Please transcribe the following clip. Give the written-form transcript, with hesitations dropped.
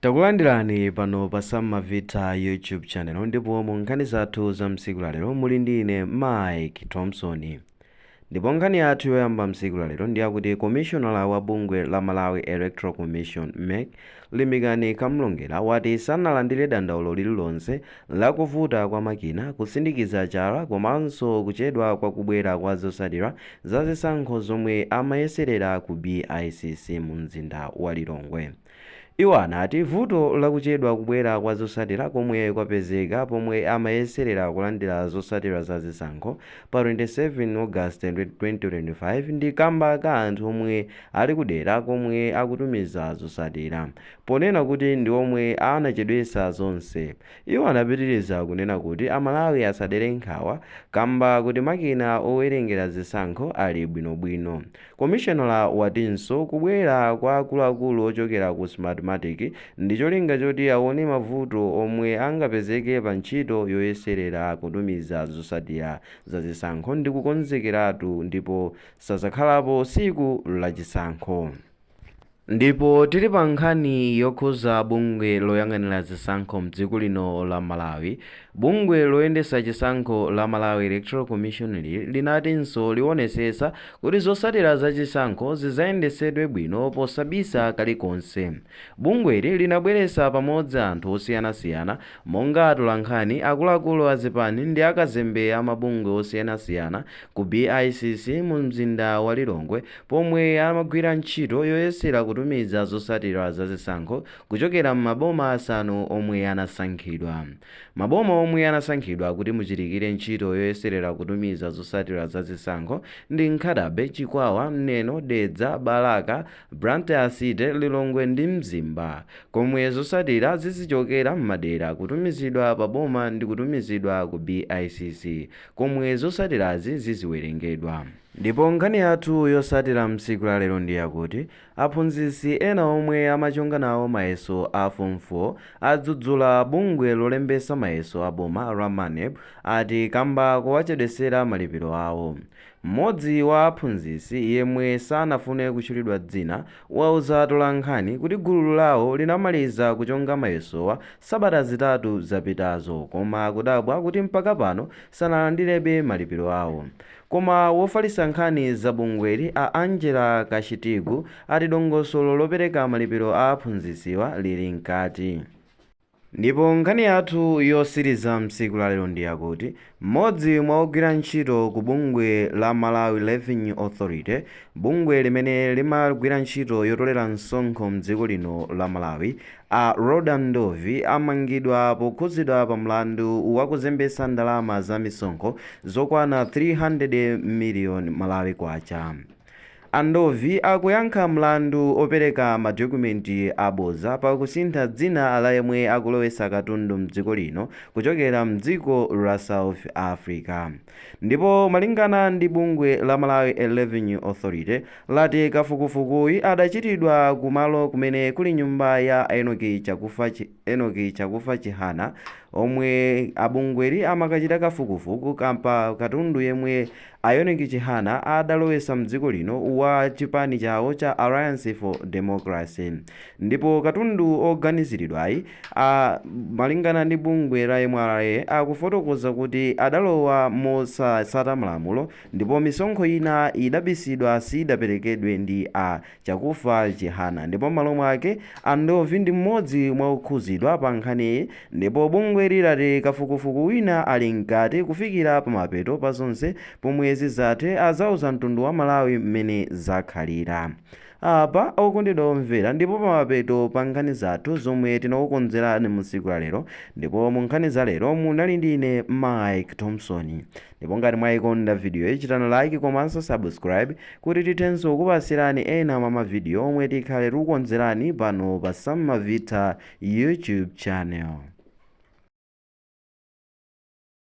Takulandirani pano pa Sam Mavita YouTube channel, ndipo mu nkhani zathu za msiku lalero muli ndi ine Mike Thompson. Ndipo nkhani yathu yoyamba msiku lalero ndi yakuti komishonala wa bungwe la Malawi Electoral Commission, MEC, Limbikani Kamlongera, wati sanalandire dandaulo lililonse lakuvuta kwa makina, kusindikiza chala komanso kuchedwa kwa kubwera kwa zotsatira za zisankho zomwe amayeserera ku BICC mu mzinda wa Lilongwe. Iwo anati vuto lakuchedwa kubwera kwa zotsatira komwe kwapezeka pomwe amayeserera kulandira zotsatira za zisankho pa 27 August 2025 ndi kamba ka anthu omwe ali kudera komwe akutumiza zotsatira, ponena kuti ndi omwe anachedwetsa zonse. Iwo anapitiriza kunena kuti Amalawi asadere nkhawa kamba kuti makina owerengera zisankho ali bwinobwino. Komishonala watinso kubwera kwa akuluakulu ochokera ku Smartmatic ndi cholinga choti aone mavuto omwe angapezeke pa ntchito yoyeserera kutumiza zotsatira za zisankho ndi kukonzekeratu, ndipo sazakhalapo tsiku lachisankho. Ndipo tili pa nkhani yokhuza bungwe loyang'anira zisankho mdziko lino la Malawi, bungwe loyendetsa chisankho la Malawi Electoral Commission linatinso liwonesesa kuti zotsatira za chisankho zizayendetsedwe bwino posabisa kalikonse. Bungweli linabweretsa pamodzi anthu osiyanasiyana monga atolankhani, akuluakulu a zipani ndi akazembe a mabungwe osiyanasiyana ku BICC mu mzinda wa Lilongwe, pomwe amagwira ntchito yoyesera kutumiza zotsatira za zisankho kuchokera m'maboma asanu omwe anasankhidwa. Maboma omwe anasankhidwa kuti muchitikire ntchito yoyeserera kutumiza zotsatira za zisankho ndi Nkhata Bay, Chikwawa, Neno, Dedza, Balaka, Blantyre City, Lilongwe ndi Mzimba, komwe zotsatira zizichokera m'madera, kutumizidwa pa boma ndi kutumizidwa ku BICC komwe zotsatirazi ziziwerengedwa. Ndipo nkhani yathu yotsatira msiku la lero ndi yakuti aphunzitsi ena omwe amachonga nawo mayeso a Form 4 adzudzula bungwe lolembetsa mayeso a boma la MANEB, ati kamba kowachedwetsera malipiro awo. Mmodzi wa aphunzitsi yemwe sanafune kutchulidwa dzina wauza atolankhani kuti gulu lawo linamaliza kuchonga mayesowa sabata 3 zapitazo, koma akudabwa kuti mpaka pano sanalandirebe malipiro awo. Koma wofalitsa nkhani za bungweli a Angela Kachitigu ati dongosolo lopereka malipiro a aphunzitsiwa lili mkati. Ndipo nkhani yathu yotsiriza msiku lalero ndi yakuti mmodzi mwa ogwira ntchito ku bungwe la Malawi Revenue Authority, bungwe limene limagwira ntchito yotolera msonkho mdziko lino la Malawi, a Roda Ndovi, amangidwa pokhuzidwa pa mlandu wakuzembetsa ndalama za misonkho zokwana 300 million Malawi kwacha. Andovi akuyankha mlandu opereka madokumenti aboza pakusintha dzina la yemwe akulowetsa katundu mdziko lino kuchokera mdziko la South Africa. Ndipo malingana ndi bungwe la Malawi Revenue Authority, lati kafukufukuyi adachitidwa kumalo kumene kuli nyumba ya Enoki Chakufa Chihana, omwe abungweli amakachita kafukufuku kampa katundu yemwe a Enoki Chihana adalowetsa mdziko lino wa chipani chawo cha Alliance for Democracy. Ndipo katundu oganiziridwayi, malingana ndi bungwe la MRA, akufotokoza kuti adalowa mosatsata malamulo ndipo misonkho ina idabisidwa, sidaperekedwe ndi a Chakufa Chihana. Ndipo m'malo mwake Andovi ndi mmodzi mwa okhuzidwa pa nkhaniyi, ndipo bungwe lilati kafukufuku wina ali mkati kufikira pamapeto pa zonse, pomwe zizathe azauza mtundu wa Malawi mmene zakhalira. Apa, okondedwa omvera, ndipo pamapeto pa nkhani zathu zomwe tinakukonzerani mu tsiku la lero. Ndipo mu nkhani za lero munali ndi ine Mike Thompson. Ndipo ngati mwayikonda video, ichitani like komanso subscribe kuti tithenso kupasirani ena mwa mavidiyo omwe tikhale tikukonzerani pano pa Sam Mavita YouTube channel.